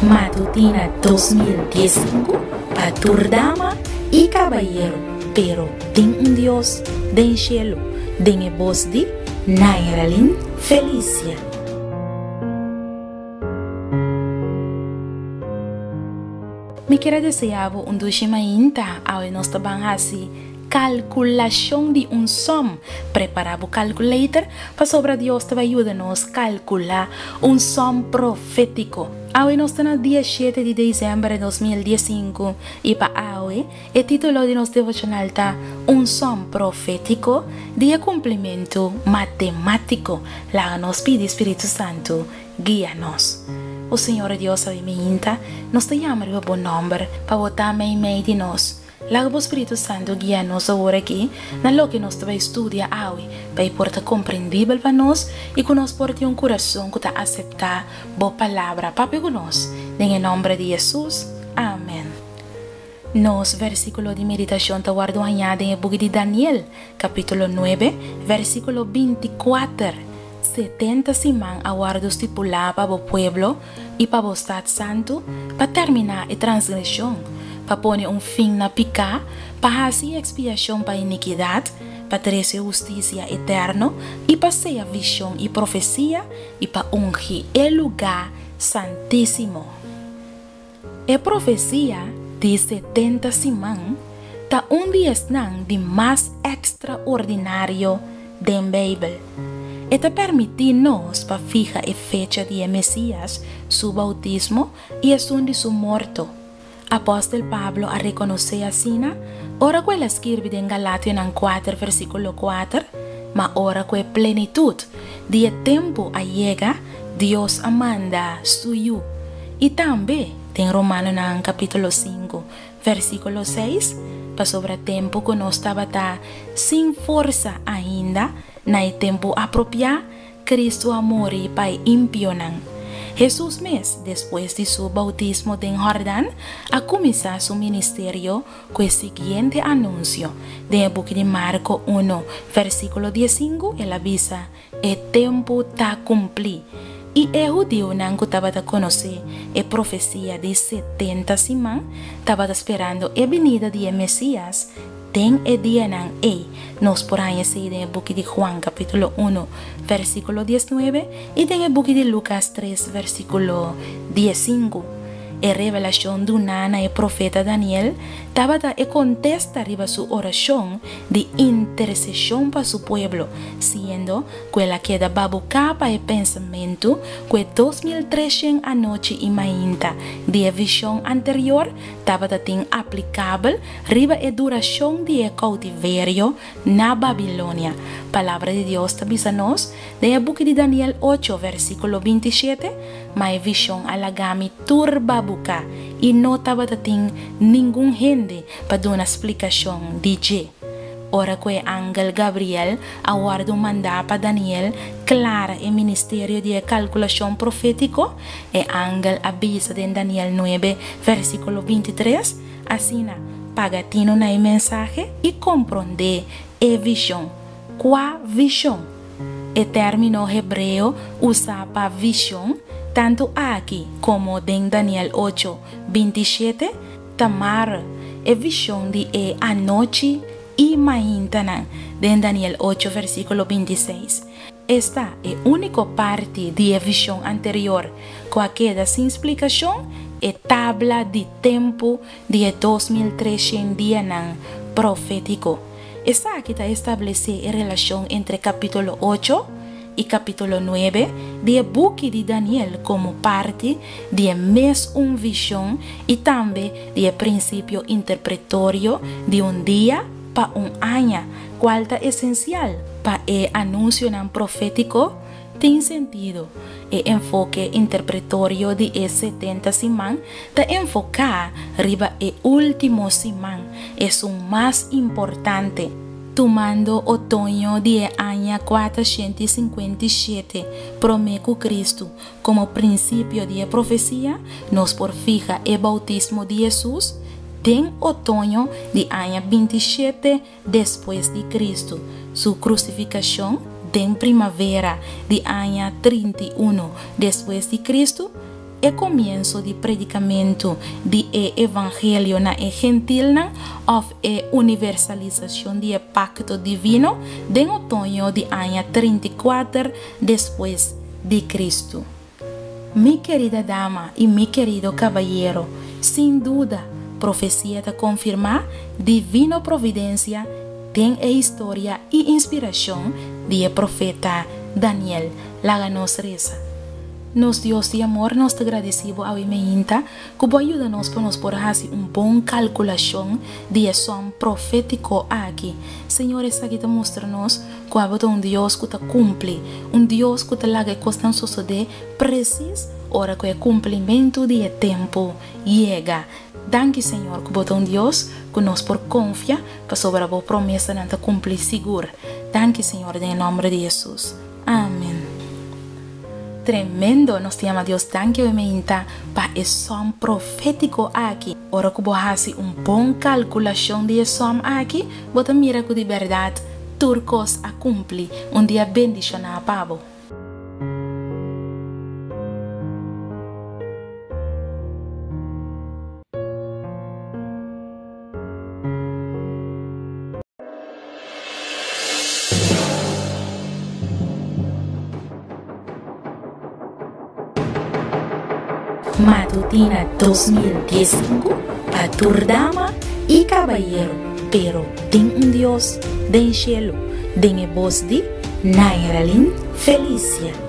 Matutina 2015 pa tur dama i kabayero, pero tin un Dios den shelu, den e bos di Nairalyn Felicia. Mi kier a desea bo un dushi mainta, awe nos ta ban hasi kalkulashon di un sòm. Prepará bo kalkulator pasobra Dios ta bai yuda nos kalkulá un sòm profétiko. Awe nos ta na dia shete di desèmber di 2015 i pa awe e título di nos devoshonal ta Un sòm profétiko di e kumplimentu matemátiko. Laga nos pidi Spiritu Santu guia nos. O Señor Dios awe mainta nos ta yama riba bo nòmber pa bo ta meimei di nos. Laga bo Spiritu Santu guia nos awor aki na loke nos ta bai studia awe, pa e por ta komprendibel pa nos i ku nos por tin un kurason ku ta aseptá bo Palabra. Papia ku nos, den e nòmber di Hesus. Amen. Nos versíkulo di meditashon ta wòrdu hañá den e buki di Daniel, kapítulo nuebe, versíkulo bintikuater, 70 siman a wòrdu stipulá pa bo pueblo i pa bo stat santu, pa terminá e transgreshon, pa pone un fin na piká, pa hasi ekspiashon pa inikidat, pa trese hustisia eterno, i pa seya vishon i profesia, i pa ungi e lugá santísimo. E profesia di 70 siman ta un di esnan di mas ekstraordinario den Beibel. E ta permití nos pa fiha e fecha di e Mesías su boutismo i esun di su morto. Apòstel Pablo a rekonosé asina ora ku el a skirbi den Galationan kuater versíkulo kuater, Ma ora ku e plenitut di e tempu a yega, Dios a manda su Yu. I tambe den Romanonan kapítulo sinku versíkulo seis, Pasobra tempu ku nos tabata sin forsa ainda, na e tempu apropiá, Kristu a muri pa e impionan. Hesus mes, despues di su boutismo den Hordan, a kuminsá su ministerio ku e siguiente anunsio. Den e buki di Marko unu, versíkulo diesinku, el a bisa, E tempu ta kumplí. I e hudiunan ku tabata konosé e profesia di 70 siman tabata sperando e binida di e Mesías den e dianan ei. Nos por haña esei den e buki di Juan kapítulo unu, versíkulo 19 i den e buki di Lukas tres, versíkulo 15. E revelashon duná na e profeta Daniel tabata e kontesta riba su orashon di interseshon pa su pueblo, siendo ku el a keda babuká pa e pensamentu ku e 2300 anochi i mainta di e vishon anterior tabata tin aplikabel riba e durashon di e koutiverio na Babilonia. Palabra di Dios ta bisa nos den e buki di Daniel ocho, versíkulo 27, Ma e vishon a laga mi tur babuká, i no tabata tin ningun hende pa duna splikashon di dje. Ora ku e angel Gabriel a wòrdu mandá pa Daniel klara e ministerio di e kalkulashon profétiko, e angel a bisa den Daniel nuebe, versíkulo 23, Asina, paga tinu na e mensahe i komprondé e vishon. Kua vishon? E término hebreo usá pa vishon, tantu aki komo den Daniel ocho, 27, ta mara e vishon di e anochi i maintanan den Daniel ocho, versíkulo 26. Esta e úniko parti di e vishon anterior ku a keda sin splikashon, e tabla di tempu di e 2300 dianan profétiko. Esaki ta establesé e relashon entre kapítulo ocho i kapítulo nuebe di e buki di Daniel komo parti di e mes un vishon i tambe di e prinsipio interpretorio di un dia pa un aña, kual ta esensial pa e anunsionan profétiko tin sentido. E enfoke interpretorio di e 70 siman ta enfoká riba e último siman, esun mas importante. Tumando otoño di e aña 457 promé ku Kristu komo prinsipio di e profesia, nos por fiha e boutismo di Hesus den otoño di aña 27 despues di Kristu, su krusifikashon den primavera di aña 31 despues di Kristu. E komienso di predikamentu di e evangelio na e gentilnan òf e universalisashon di e pakto divino den otoño di aña 34 despues di Kristu. Mi kerida dama i mi kerido kabayero, sin duda profesia ta konfirmá divino providensia den e historia i inspirashon di e profeta Daniel. Laga nos resa. Nos Dios di amor, nos ta gradisí bo awe meinta ku bo a yuda nos pa nos por hasi un bon kalkulashon di e sòm profétiko aki. Señor, esaki ta mustra nos ku abo ta un Dios ku ta kumpli, un Dios ku ta laga e kosnan sosodé presis ora ku e kumplimentu di e tempu yega. Danki, Señor, ku bo ta un Dios ku nos por konfia pasobra bo promesanan ta kumpli sigur. Danki, Señor, den e nòmber di Hesus. Amen. Tremendo! Nos ta yama Dios danki hoy meinta pa e som profetico aki. Ora cu bo haci un bon calculacion di e som aki, bo ta mira cu di berdad tur cos a cumpli. Un dia bendiciona pa bo. Matutina 2015 pa tur dama y cabayero, pero tin un Dios den cielo, den e bos di Nairalyn Felicia.